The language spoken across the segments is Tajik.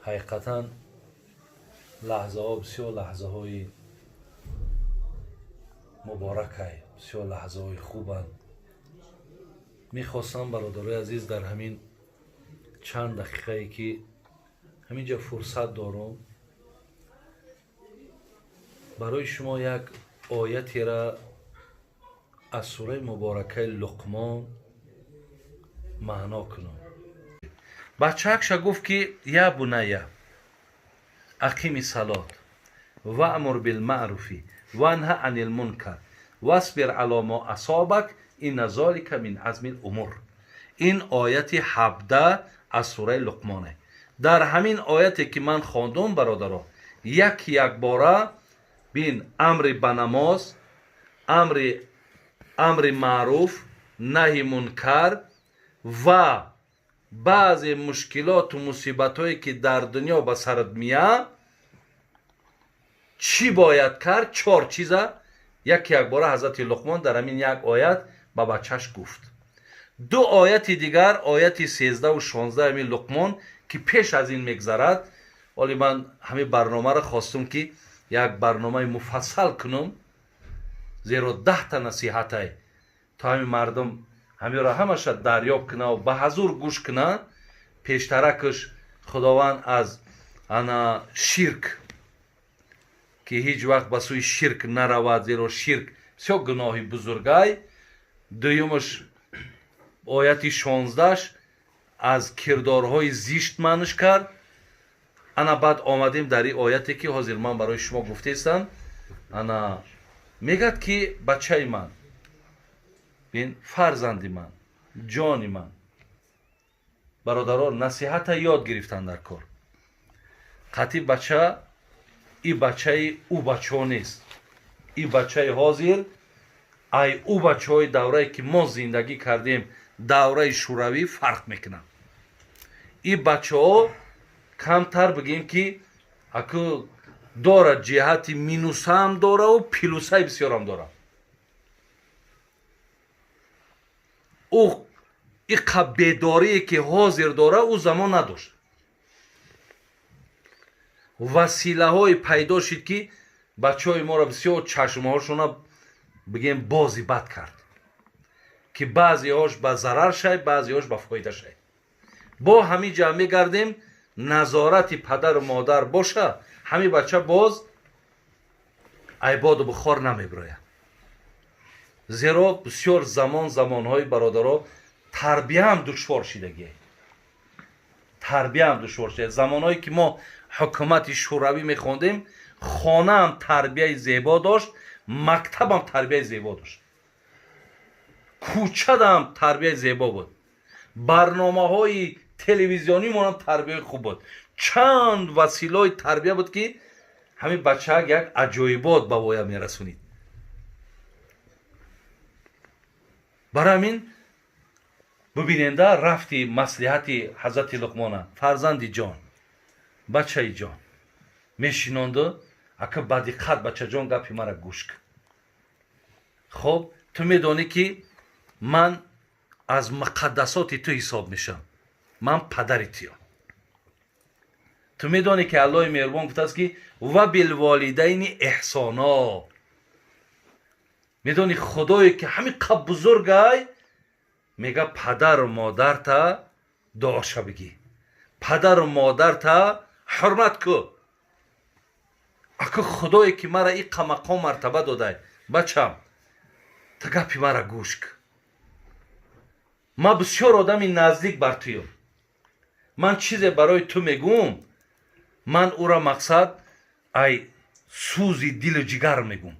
Ҳақиқатан лаҳзаҳо бисёр лаҳзаҳои муборакай, бисёр лаҳзаҳои хубанд. Мехостам, бародарои азиз, дар ҳамин чанд дақиқае ки ҳаминҷа фурсат дорум, барои шумо як оятера аз сураи муборакаи Луқмон маъно кунам. Бачаакша гуфт ки: «Я бунайя, ақими салот, ваъмур билмаъруфи, ванҳа анил мункар, васбир ало мо асобак, инна золика мин азми умур». Ин ояти 17 аз сураи Луқмоне. Дар ҳамин ояте ки ман хондум, бародаро, як якбора бин: амри ба намоз, амри маъруф, наҳи мункар ва баъзе мушкилоту мусибатҳое ки дар дунё ба сарат меяд, чӣ бояд кард. Чор чиза як якбора ҳазрати Луқмон дар ҳамин як оят ба бачаш гуфт. Ду ояти дигар, ояти 13-у 16 ҳамин Луқмон, ки пеш аз ин мегзарад. Оли ман ҳамин барномаро хостум ки як барномаи муфассал кунум, зеро 10-та насиҳатай, то ҳамин мардум ҳаминро ҳамаша дарёб кунаву ба ҳазур гӯш куна. Пештаракаш Худованд аз ана ширк, ки ҳеҷ вақт ба сӯи ширк наравад, зеро ширк бисёр гуноҳи бузургай. Дуюмаш, ояти 16-аш, аз кирдорҳои зишт манъш кард. Ана баъд омадем дар ин ояте ки ҳозир ман барои шумо гуфтаистам. Ана мегӯяд ки: «Бачаи ман, бин, фарзанди ман, ҷони ман». Бародарон, насиҳата ёд гирифтан дар кор. Қатъи бача, и бачаи ӯ бачаҳо нест. И бачаи ҳозир ай ӯ бачаҳои даврае ки мо зиндагӣ кардем, давраи шӯравӣ, фарқ мекунад. И бачаҳо камтар бигем ки аку дорад, ҷиҳати минусаам дораву плюсаи бисёрам дорад. Ӯ иқа бедорие ки ҳозир дора, ӯ замон надошт. Василаҳое пайдо шид ки бачаҳои моро бисёр чашмҳошона, бигем, бози бад кард, ки баъзеҳош ба зарар шай, баъзеҳош ба фоида шай. Бо ҳамин ҷа мегардем: назорати падару модар боша, ҳамин бача боз айбоду бухор намебирояд. Зеро бисёр замон, замонҳои, бародаро, тарбияам душвор шидагие, тарбияам душвор шида. Замонҳое ки мо ҳукумати шӯравӣ мехондем, хонаам тарбияи зебо дошт, мактабам тарбияи зебо дошт, кӯчадам тарбияи зебо буд, барномаҳои телевизионимонам тарбияи хуб буд. Чанд василаҳои тарбия буд, ки ҳамин бачаак як аҷоибот ба воя мерасонид. Барои ҳамин бубиненда рафти маслиҳати ҳазрати Луқмона: «Фарзанди ҷон, бачаи ҷон». Мешинонду: «Ака, ба диққат, бачаҷон, гапи мара гӯш кун. Хоб, ту медонӣ ки ман аз муқаддасоти ту ҳисоб мешавам, ман падари туям. Ту медонӣ ки Аллоҳи меҳрубон гуфтааст ки ва билволидайни эҳсоно. Медонӣ, Худое ки ҳамин қа бузургай, мега падару модарта дуоша бигӣ, падару модарта ҳурмат ку. Ака, Худое ки мара иқа мақом, мартаба додай, бачам, ту гапи мара гӯш кун. Ман бисёр одами наздик бар туюм. Ман чизе барои ту мегӯм, ман ӯра мақсад ай сӯзи дилу ҷигар мегӯм,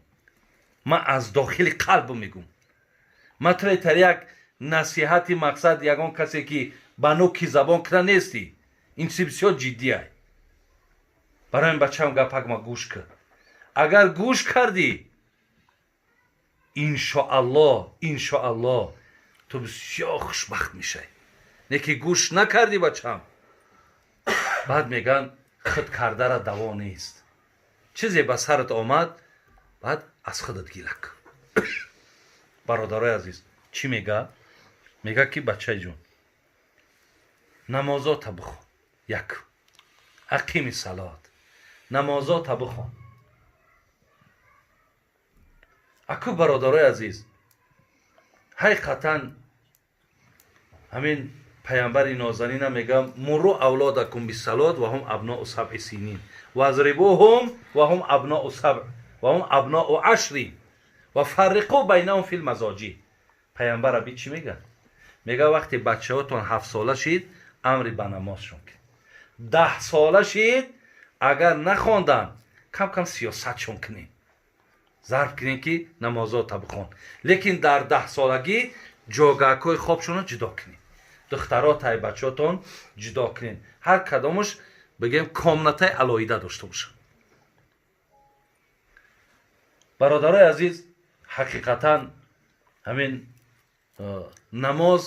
ман аз дохили қалб мегӯм. Ман туре тар як насиҳати мақсад ягон касе ки ба нуки забон кина нестӣ. Ин чизи бисёр ҷиддиай. Барои ин, бачаам, гапакма гӯш кун. Агар гӯш кардӣ, иншоаллоҳ, иншоаллоҳ, ту бисёр хушбахт мешавӣ. Не ки гӯш накардӣ, бачаам, баъд мегӯянд худ кардара даво нест. Чизе ба сарат омад, баъд аз худат гила кун». Бародарои азиз, чӣ мега? Мега ки: «Бачаи ҷон, намозота бихон, як. Ақими салот, намозота бихон. Аку, бародарои азиз, ҳақиқатан ҳамин паямбари нозанина мегӯям: мурру авлодакум биссалот ва ҳум абноу сабъи синин, вазрибуҳум ва ҳум абноу сабъ ва ҳум абноу ашри ва фарриқу байнаҳум фил мазоҷи. Паямбар аби чӣ мегӯяд? Мегӯяд, вақте бачаҳотон 7 сола шид, амри ба намозшон кунед. 10 сола шид, агар нахонданд, кам кам сиёсатшон кунед, зарб кунед, ки намозота бихон. Лекин дар 10 солагӣ ҷогаҳҳои хобшонро ҷудо кунед, духтаро тай бачаҳотон ҷудо кунед, ҳар кадомаш, бигем, комнатаи алоҳида дошта бошад. Бародарои азиз, ҳақиқатан ҳамин намоз,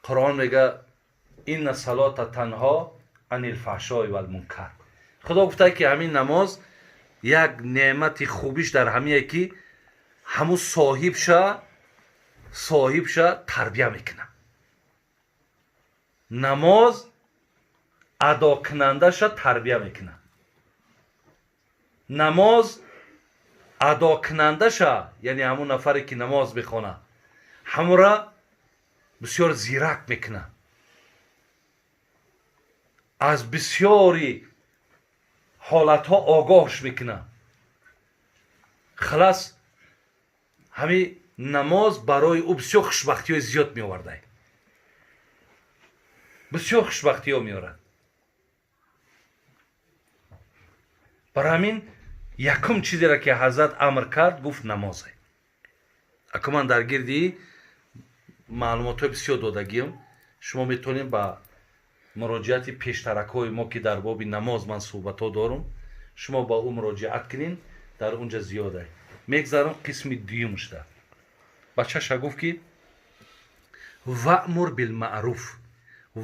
Қуръон мега: инна салота танҳо анил фаҳшои валмункар. Худо гуфта, ки ҳамин намоз як неъмати хубиш дар ҳамие, ки ҳамун соҳибша тарбия мекунад. Намоз адокунандаша тарбия мекунад. Намоз адокунандаша, яъне ҳамун нафаре, ки намоз мехонад, ҳамура бисёр зирак мекунад, аз бисёри ҳолатҳо огоҳш мекунад. Халас, ҳамин намоз барои ӯ бисёр хушбахтиҳои зиёд меовардай, бисёр хушбахтиҳо меорад. Барои ҳамин якум чизеро, ки ҳазрат амр кард, гуфт, намозе. Аку ман дар гирди маълумотҳои бисёр додагиам. Шумо метавонед ба муроҷиати пештаракҳои мо, ки дар боби намоз ман суҳбатҳо дорум, шумо ба ӯ муроҷиат кунед, дар он ҷа зиёда. Мегзарам қисми дуюмшда. Бачаша гуфт, ки ваъмур билмаъруф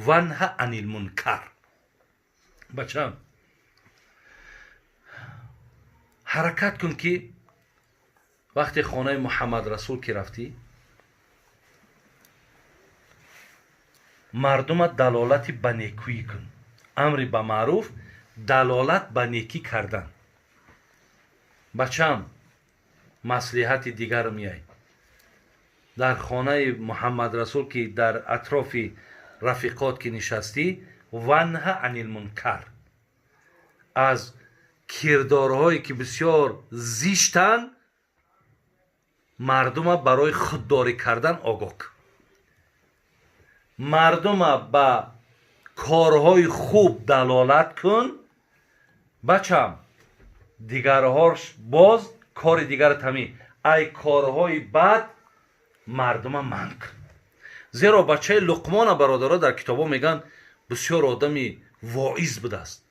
ванҳа анил мункар. Бачам, ҳаракат кун, ки вақте хонаи Муҳаммад Расул ки рафтӣ, мардума далолати ба некӯӣ кун. Амри ба маъруф, далолат ба некӣ кардан. Бачам, маслиҳати дигар меяй: дар хонаи Муҳаммад Расул ки, дар атрофи рафиқот ки нишастӣ, ванҳа анил мункар, аз кирдорҳое, ки бисёр зиштанд, мардума барои худдорӣ кардан огоҳ кун. Мардума ба корҳои хуб далолат кун. Бачам, дигарҳош боз кори дигари тамӣ, ай корҳои бад мардума манъ кун. Зеро бачаи Луқмона, бародаро, дар китобҳо мегӯянд, бисёр одами воиз будааст,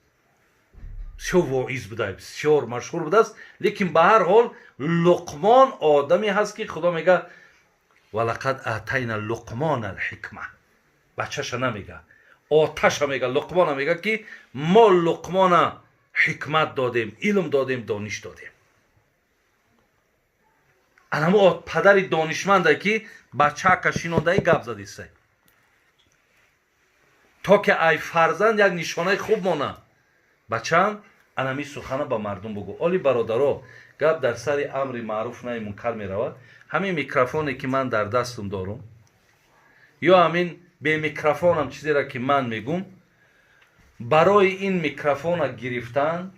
бисёр воиз буда, бисёр машҳур будааст. Лекин ба ҳар ҳол Луқмон одаме ҳаст, ки Худо мега: валақад атайна Луқмона алҳикма. Бачаша намега, оташа мега, Луқмона мега, ки мо Луқмона ҳикмат додем, илм додем, дониш додем. Анамо падари донишманда, ки бачаака шинондаи гап задистай, то ки ай фарзанд як нишонаи хуб мона. Бачаам, анами сухана ба мардум бугӯ. Оли, бародаро, гап дар сари амри маъруф, наи мункар меравад. Ҳамин микрофоне, ки ман дар дастам дорум, ё ҳамин бемикрофонам чизеро, ки ман мегӯм, барои ин микрофона гирифтан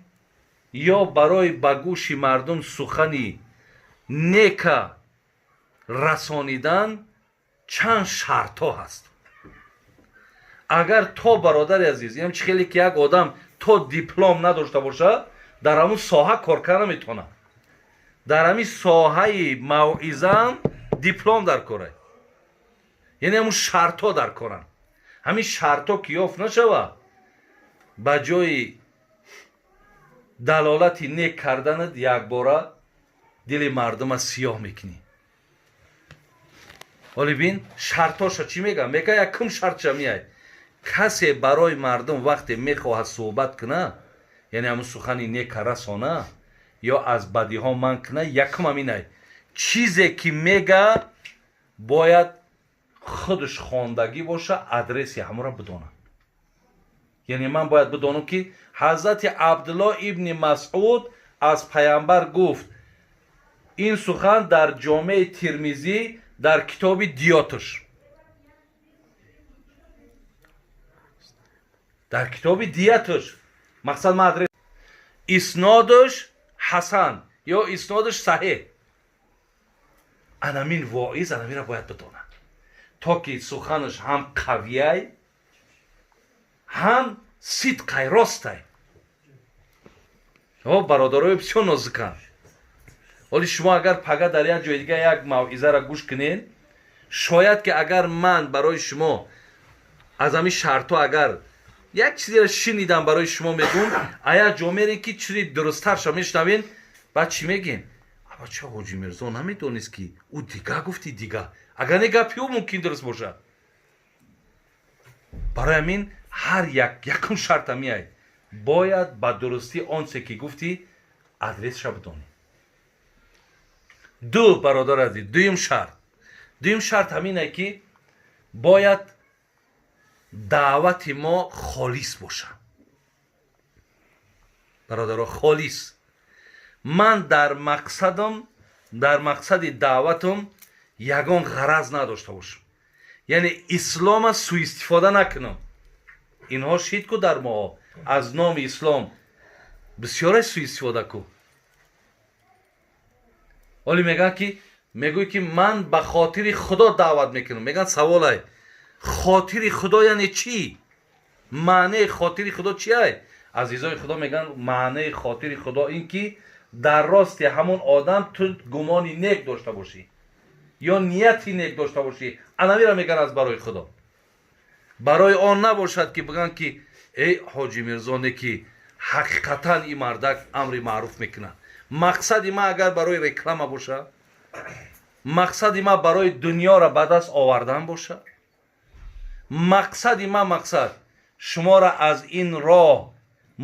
ё барои ба гӯши мардум сухани нека расонидан чанд шартҳо ҳаст. Агар то, бародари азиз, инам чӣ хеле, ки як одам то диплом надошта бошад, дар ҳамун соҳа кор карда наметавонад. Дар ҳамин соҳаи мавъизаам диплом дар корай, яъне ҳамун шартҳо дар коранд. Ҳамин шартҳо ки ёфт нашавад, ба ҷои далолати нек карданат, якбора дили мардума сиёҳ мекунӣ. Оли бин, шартҳоша чӣ мегӯям? Мега, якум шартша меяй: касе барои мардум вақте мехоҳад суҳбат куна, яъне ҳамун сухани нека расона ё аз бадиҳо манъ куна, якум ҳаминай: чизе ки мега, бояд худаш хондагӣ боша, адреси ҳамонро бидонад. Яъне ман бояд бидонам, ки ҳазрати Абдулло ибни Масъуд аз паямбар гуфт. Ин сухан дар Ҷомеи Тирмизӣ, дар китоби диётш, дар китоби диятш. Мақсад, ман адрес, иснодаш ҳасан ё иснодаш саҳеҳ. Анамин воиз анамира бояд бидонад, то ки суханаш ҳам қавияй, ҳам сидқай, ростай. О, бародарои бисёр нозиканд. Ҳоли шумо агар пага дар як ҷои дига як мавъизаро гӯш кунед, шояд ки агар ман барои шумо аз ҳамин шартҳо агар як чизеро шинидам, барои шумо мегӯм, а як ҷо мерем, ки чизи дурусттарша мешунавен, баъд чӣ мегем? Абача, Ҳоҷи Мирзо намедонист, ки ӯ дига гуфти дига. Агар не, гапи ӯ мумкин дуруст бошад. Барои ҳамин ҳар як якум шарта меяй, бояд ба дурустӣ онче ки гуфтӣ, адресша бидонӣ. Ду, бародар азиз, дуюм шарт ҳамине, ки бояд даъвати мо холис бошад, бародаро, холис. Ман дар мақсади даъватам ягон ғараз надошта бошам, яъне ислома суистифода накунам. Инҳо шид ку, дар моҳо аз номи ислом бисёре суистифода ку. Ҳоле мегӯянд, ки мегӯй, ки ман ба хотири Худо даъват мекунам. Мегӯянд, саволай: хотири Худо яъне чӣ? Маънеи хотири Худо чиай? Азизои Худо, мегӯянд, маънеи хотири Худо ин ки дар рости ҳамон одам ту гумони нек дошта бошӣ ё нияти нек дошта бошӣ. Анамира мегӯянд аз барои Худо. Барои он набошад, ки бигӯянд, ки эй, Ҳоҷи Мирзо не, ки ҳақиқатан ин мардак амри маъруф мекунад. Мақсади ман агар барои реклама бошад, мақсади ман барои дунёро ба даст овардан бошад, мақсади ман мақсад шуморо аз ин роҳ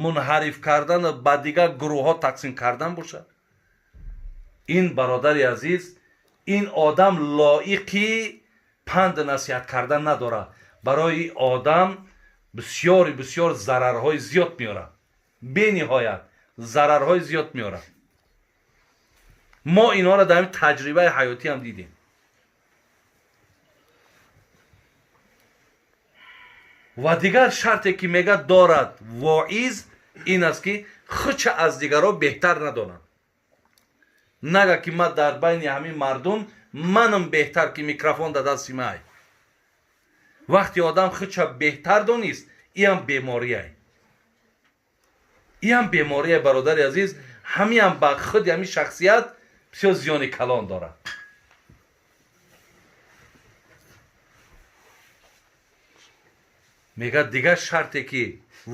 мунҳариф кардану ба дигар гурӯҳҳо тақсим кардан бошад, ин бародари азиз, ин одам лоиқи панду насиҳат кардан надорад. Барои одам бисёри бисёр зарарҳои зиёд меорад, бениҳоят зарарҳои зиёд меорад. Мо инҳоро дар ҳамин таҷрибаи ҳаётӣ ҳам дидем. Ва дигар шарте, ки мега дорад воиз, ин аст, ки худша аз дигарҳо беҳтар надонад. Нага, ки ман дар байни ҳамин мардум манам беҳтар, ки микрофон дар дасти май. Вақте одам худша беҳтар донист, иам бемориай, иам бемориай, бародари азиз. Ҳамиам ба худи ҳамин шахсият бисёр зиёни калон дорад. Мегӯяд, дигар шарте, ки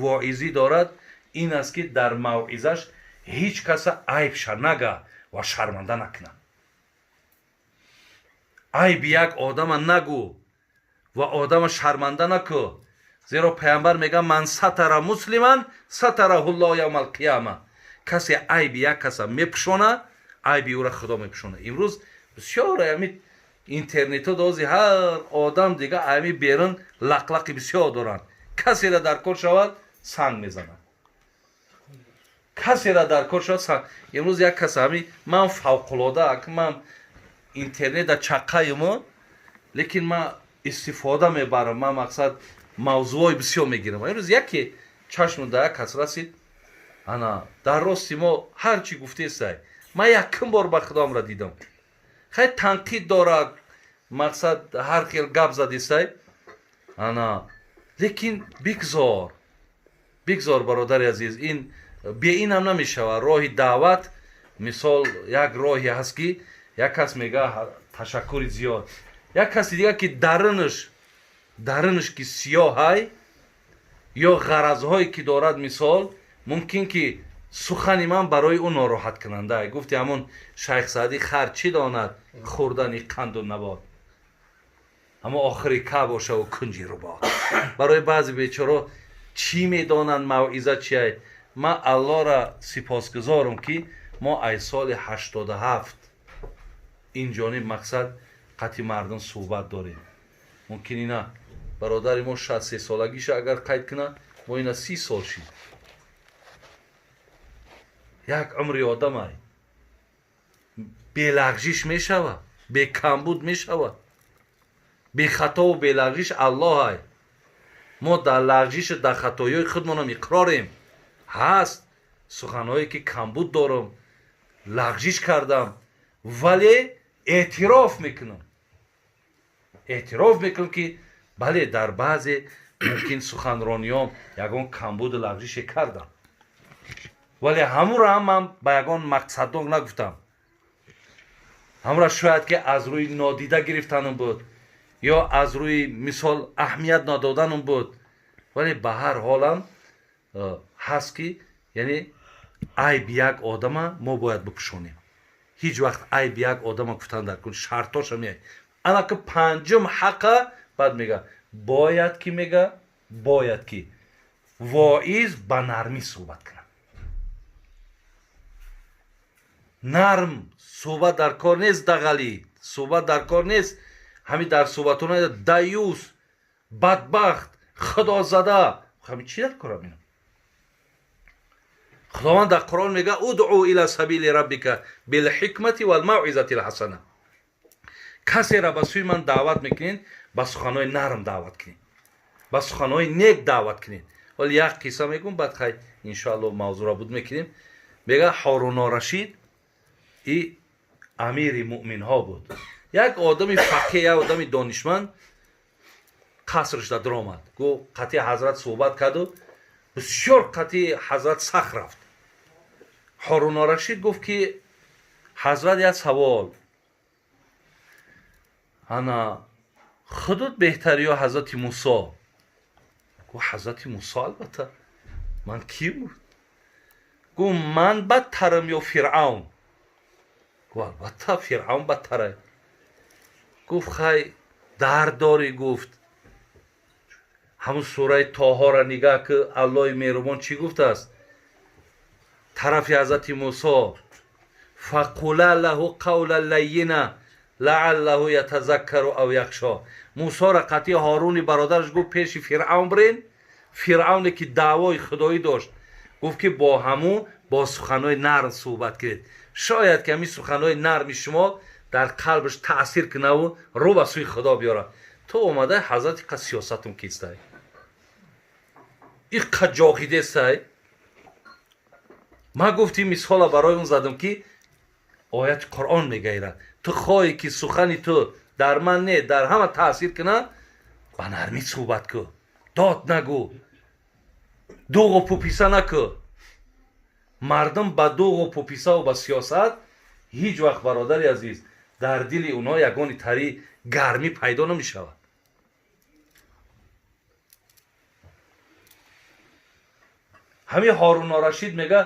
воизӣ дорад, ин аст, ки дар мавъизаш ҳеҷ каса айбша нага ва шарманда накунад. Айби як одама нагӯ ва одама шарманда накӯ, зеро паямбар мегӯяд: "Ман сатара муслиман сатараҳуллоҳ явмал қияма". Касе айби як каса мепӯшона, айби ӯра Худо мепӯшона. Имрӯз бисёр ами интернето дози ҳар одам дига ами берун лақлақи бисёр доранд. Касера дар кор шавад, санг мезанад, касера дар кор шавад, санг. Имрӯз як кас ами ман фавқулода, ман интернета чаққаюмо, лекин ман истифода мебарам, ман мақсад мавзӯъҳои бисёр мегирам. Имрӯз яке чашму дар як кас расид, ана дар рости мо ҳар чӣ гуфтесай, ман якум бор ба худомра дидам. Хай, танқид дорад, мақсад ҳар хел гап задисай ана, лекин бигзор, бигзор, бародари азиз, ин бе инам намешавад. Роҳи даъват, мисол, як роҳе ҳаст, ки як кас мега: "Ташаккури зиёд". Як каси дигар, ки дарунаш ки сиёҳай ё ғаразҳое ки дорад, мисол, мумкин ки сухани ман барои ӯ нороҳаткунанда. Гуфти ҳамон Шайх Саъдӣ: "Хар чӣ донад хӯрдани қанду набот, ҳамо охири ка бошаву кунҷи рубот". Барои баъзе бечоро чӣ медонанд мавъиза чиай? Ман Аллоҳра сипосгузорам, ки мо ай соли 87 ин ҷониб мақсад қатъи мардум суҳбат дорем. Мумкин ина бародари мо 63 солагиша агар қайд кунад. Мо ина 30 сол шид. Як умри одамай. Белағжиш мешава, бекамбуд мешава. Бехатову белағжиш Аллоҳай. Мо дар лағжишу дар хатоиҳои худмонам иқрорем. Ҳаст суханҳое ки камбуд дорам, лағжиш кардам, вале эътироф мекунам. Эътироф мекунам ки бале, дар баъзе мумкин суханрониём ягон камбуду лағжише кардам. Вале ҳамуро ҳам ман ба ягон мақсаднок нагуфтам. Ҳамура шояд ки аз рӯи нодида гирифтанам буд ё аз рӯи мисол аҳамият надоданам буд, вале ба ҳар ҳолам ҳаст ки яъне айби як одама мо бояд бипӯшонем. Ҳеҷ вақт айби як одама гуфтан дар кун шартоша меяй. Ана ки панҷум ҳақа баъд мега бояд ки мега бояд ки воиз ба нармӣ суҳбат кунад. Нарм суҳбат дар кор нест, дағалӣ суҳбат дар кор нест. Ҳамин дар суҳбатона даюс, бадбахт, худозада, ҳамин чӣ дар кора мина? Худованд дар Қуръон мега удъу ила сабили раббика билҳикмати валмавъизати лҳасана. Касеро ба сӯи ман даъват мекунед, ба суханҳои нарм даъват кунед, ба суханҳои нек даъват кунед. Вале як қисса мегӯм, баъд хай иншоалло мавзӯъро буд мекунем. Мега Ҳоруно Рашид и амири муъминҳо буд. Як одами фақеҳ, як одами донишманд қасрш дар омад. Гуфт қатъи ҳазрат суҳбат карду бисёр қатъи ҳазрат сахт рафт. Ҳоруно Рашид гуфт ки ҳазрат, як савол, ана худут беҳтар ё ҳазрати Мусо? Гуфт ҳазрати Мусо, албатта, ман кӣ буд? Гуфт ман бадтарам ё Фиръавн? Гуфт албатта Фиръавн бадтара. Гуфт хай дард дорӣ? Гуфт ҳамун сураи Тоҳоро нигаҳ ки Аллоҳи меҳрубон чӣ гуфтааст тарафи ҳазрати Мусо: фақула лаҳу қавла лайина лааллаҳу ятазаккару ав яхшо. Мусоро қатъи Ҳоруни бародараш гуфт пеши Фиръавн бирен. Фиръавне ки даъвои худоӣ дошт, гуфт ки бо ҳамун бо суханҳои нарм суҳбат кунед, шояд ки ҳамин суханҳои нарми шумо дар қалбаш таъсир кунаву рӯ ба сӯи Худо биёрад. Ту омадай ҳазрат иқа сиёсатум кистай, иқа ҷоғидестай. Ман гуфти мисола барои он задам ки ояти Қуръон мегайрад. Ту хоҳӣ ки сухани ту дар ман не, дар ҳама таъсир кунад, ба нармӣ суҳбат кӯ, дод нагӯ, дуғу пуписа накӯ. Мардум ба дуғу пуписаву ба сиёсат ҳеҷ вақт, бародари азиз, дар дили онҳо ягони тари гармӣ пайдо намешавад. Ҳамин Ҳоруно Рашид мега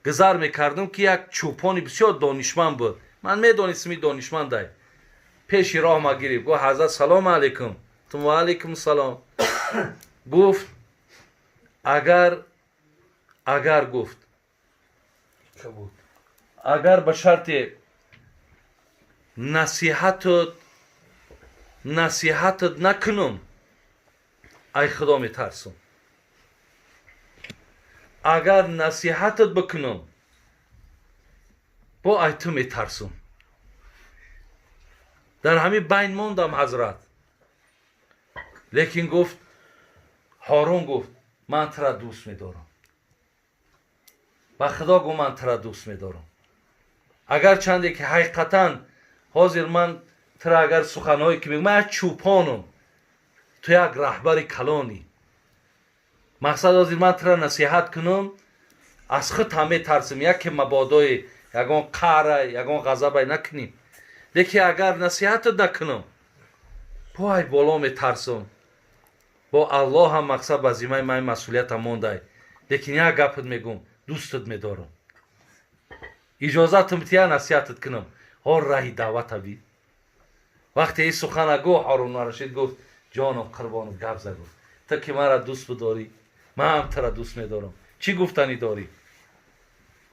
гузар мекардам ки як чӯпони бисёр донишманд буд. Ман медонистам ин донишмандай. Пеши роҳ ма гирифт, гуфт ҳазрат салому алайкум. Тум ва алайкум салом. Гуфт агар гуфт агар ба шарте насиҳатат накунам, ай Худо метарсам. Агар насиҳатат бикунам, бо ай ту метарсам. Дар ҳамин байн мондам ҳазрат. Лекин гуфт Ҳорун, гуфт ман тура дӯст медорам. Ба Худо гу ман тура дӯст медорам. Агар чанде ки ҳақиқатан ҳозир ман тура агар суханҳое ки мегӯям, ман як чӯпонам, ту як раҳбари калонӣ. Мақсад ҳозир ман тура насиҳат кунам, аз худ ҳам метарсам, яке мабодои ягон қаҳра, ягон ғазабай накунем. Лекин агар насиҳатат накунам, пой боло метарсам. Бо Аллоҳ ҳам мақсад ба зиммаи ман масъулиятам мондай. Лекин як гапат мегӯм, дӯстат медорам. Иҷозатам тия насиҳатат кунам. Ҳор раҳи даъвата би. Вақте ин сухана гуфт, Ҳорун Рашид гуфт ҷоном қурбонат, гап за, гуфт ту ки маро дӯст бидорӣ, ман ҳам тура дӯст медорам. Чӣ гуфтанӣ дорӣ?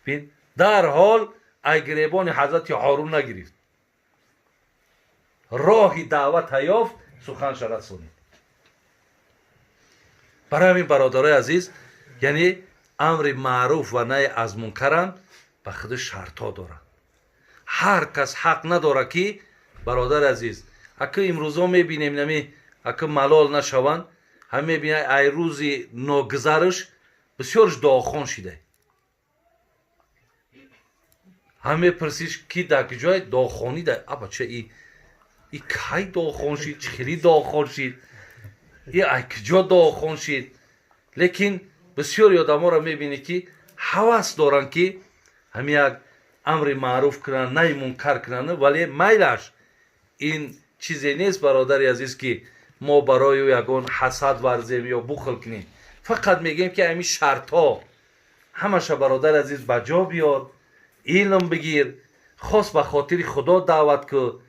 Бин, дарҳол ай гиребони ҳазрати Ҳорун нагирифт. Роҳи даъвата ёфт, суханша расонид. Барои ҳамин, бародарои азиз, яъне амри маъруф ва наҳй аз мункарам ба худи шартҳо дорад. Ҳар кас ҳақ надорад ки, бародари азиз, ака имрӯзо мебинем, нами ака малол нашаванд, ҳам мебинем ай рӯзи ногузараш бисёрш дуохон шида. Ҳам мепурсиш ки дар куҷое дуохонӣ да, абача и кай дуохон шид, чӣ хели дуохон шид, и ай куҷо дуохон шид. Лекин бисёри одаморо мебинӣ ки ҳавас доранд ки ҳамин як амри маъруф кунанд, наҳи мункар кунанд, вале майлаш ин чизе нест, бародари азиз, ки мо барои ӯ ягон ҳасад варзем ё бухл кунем. Фақат мегӯем ки ҳамин шартҳо ҳамаша, бародари азиз, ба ҷо биёр, илм бигир, хос ба хотири Худо даъват кун,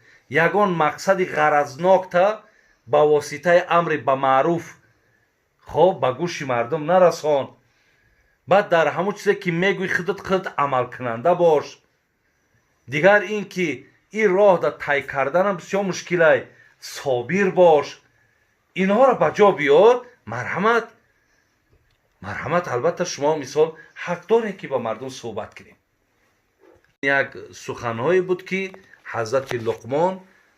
ягон мақсади ғаразнокта ба воситаи амри ба маъруф хоб ба гӯши мардум нарасон. Баъд дар ҳамон чизе ки мегӯӣ худат худ амалкунанда бош. Дигар ин ки ин роҳ да тай карданам бисёр мушкилай, собир бош, инҳоро ба ҷо биёр. Марҳамат, марҳамат. Албатта, шумо мисол ҳақ доред ки ба мардум суҳбат кунем. Як суханҳое буд ки ҳазрати Луқмон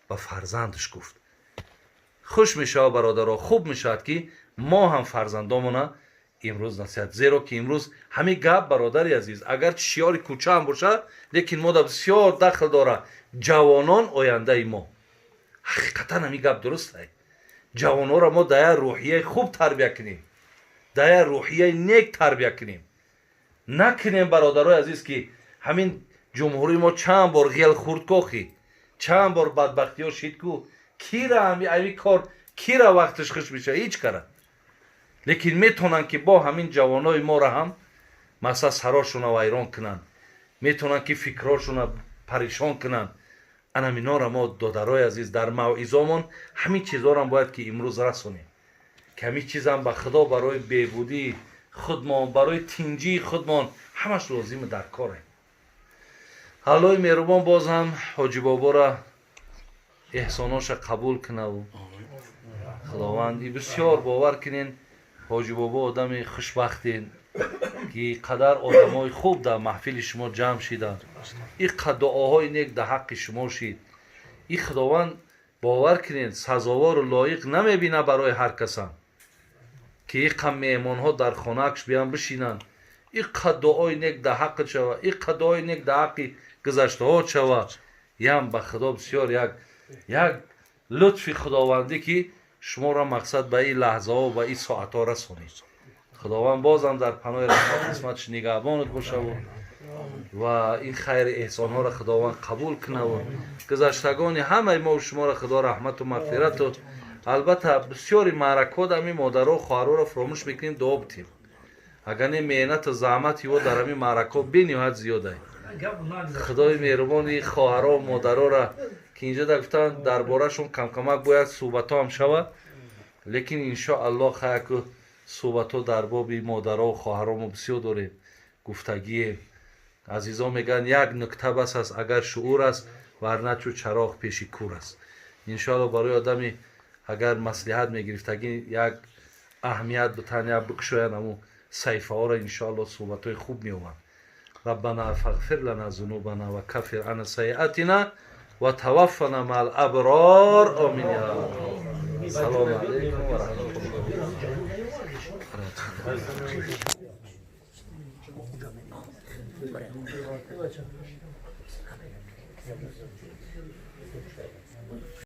ба фарзандаш гуфт. Хуш мешавад, бародаро, хуб мешавад ки мо ҳам фарзандомона имрӯз насиҳат, зеро ки имрӯз ҳамин гап, бародари азиз, агарчи шиёри кӯчаам бошад, лекин мода бисёр дахл дорад. Ҷавонон ояндаи мо. Ҳақиқатан ҳамин гап дуруст ай. Ҷавонҳоро мо дар як рӯҳияи хуб тарбия кунем, дар як рӯҳияи нек тарбия кунем. Накунем, бародарои азиз, ки ҳамин ҷумҳурии мо чанд бор ғел хӯрд, кохӣ чанд бор бадбахтиҳо шид ку, кира ҳами кор кира вақташ хуш мешавад? Ҳеҷ кара. Лекин метавонанд ки бо ҳамин ҷавонои моро ҳам масалан сарошона вайрон кунанд, метавонанд ки фикрҳошона паришон кунанд. Анаминора мо, додарои азиз, дар мавъизомон ҳамин чизҳоро бояд ки имрӯз расонем, ки ҳамин чизам ба Худо барои беҳбудии худмон, барои тинҷии худмон ҳамаш лозиму дар коре. Аллоҳи меҳрубон боз ҳам Ҳоҷибобора эҳсоноша қабул кунаву Худованд и бисёр бовар кунен, Ҳоҷибобо одами хушбахтен, ки қадар одамои хуб дар маҳфили шумо ҷамъ шиданд, и дуоҳои нек дар ҳаққи шумо шид. И Худованд, бовар кунед, сазовору лоиқ намебина барои ҳар касам ки иқа меҳмонҳо дар хонаакш биям бишинанд, иқа дуои нек дар ҳаққи шава, иқа дуои нек дар ҳаққи гузаштаҳо шава. Ям ба Худо бисёр як лутфи худовандӣ ки шуморо мақсад ба ин лаҳзаҳо, ба ин соатҳо расонид. Худованд бозам дар паноҳи раҳмат қисматш нигаҳбонат бошаву ва ин хайри эҳсонҳоро Худованд қабул кунаву гузаштагони ҳамаи мо шуморо Худо раҳмату мағфирату. Албатта, бисёри маъракҳо дар ҳамин модаро, хоҳароро фуромӯш мекунем дуо битем. Агар не, меҳнату заҳмати ё дар ҳамин маъракҳо бениҳоят зиёдай. Худои меҳрубони хоҳаро, модароро ки инҷо да гуфтанд, дар борашон камкамак бояд суҳбатҳо ҳам шавад, лекин иншоаллоҳ хаяку суҳбатҳо дар боби модаро, хоҳаро мо бисёр дорем гуфтагие. Азизон мегӯянд, як нукта бас аст агар шуур аст, варна чу чароғ пеши кур аст. Иншоаллоҳ, барои одами агар маслиҳат мегирифтагӣ як аҳамият битан, як бикушоянд ҳамун саҳифаҳоро, иншоаллоҳ суҳбатҳои хуб меомад. Раббана фағфир лана зунубана ва каффир ана сайиатина ва таваффана маал аброр. Омин я Раб. Салому алайкум ва раҳматуллоҳ.